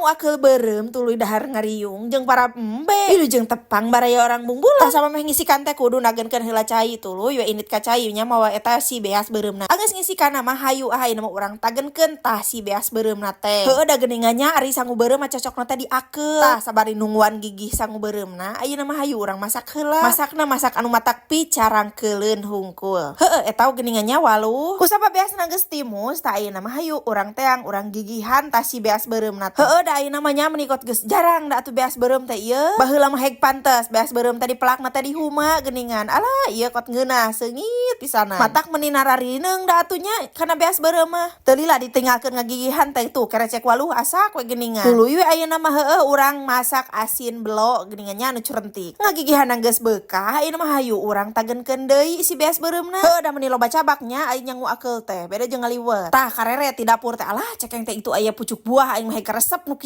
Nyangu akeul beureum tuluy dahar ngariung jeung para embe. Wilujeng tepang, baraya Orang Bungbulang. Tah, samemeh ngisikan teh kudu nagenkeun heula cai, tuluy we indit ka cai nya mawa eta si beas beureumna. Anggeus ngisikan mah, hayu ah, ayeuna mah urang tagenkeun tah si beas beureumna teh. Heueuh da geuningan nya, ari sangu beureum mah cocokna teh diakeul. Tah, sabari nungguan gigih sangu beureumna, ayeuna mah hayu urang masak heula. Masakna masak anu matak picarangkeuleun hungkul. Heueuh, eta geuningan nya waluh. Ku sabab beasna geus timus, tah ayeuna mah hayu urang teang, urang gigihan tah si beas beureumna teh. Heueuh da ayeuna mah nya meuni kot geus jarang da atuh beas beureum teh ieu. Baheula mah heg pantes beas beureum teh dipelakna teh di huma geuningan. Alah, ieu kot ngeunah seungit pisanan. Matak meuni nararineung da atuh nya kana beas beureum mah. Teu lila ditinggalkeun ngagigihan teh tuh kerecek waluh asak we geuningan. Tuluy we ayeuna mah, heueuh, urang masak asin belo geuningan nya anu curentik. Ngagigihan geus beukah, ayeuna mah hayu urang tagenkeun deui si beas beureumna. Heueuh da meuni loba cabaknya aing nyangu akeul teh, beda jeung ngaliwet. Tah, kareret di dapur teh, alah, cekeng teh itu aya pucuk buah, aing mah heg karesep nu.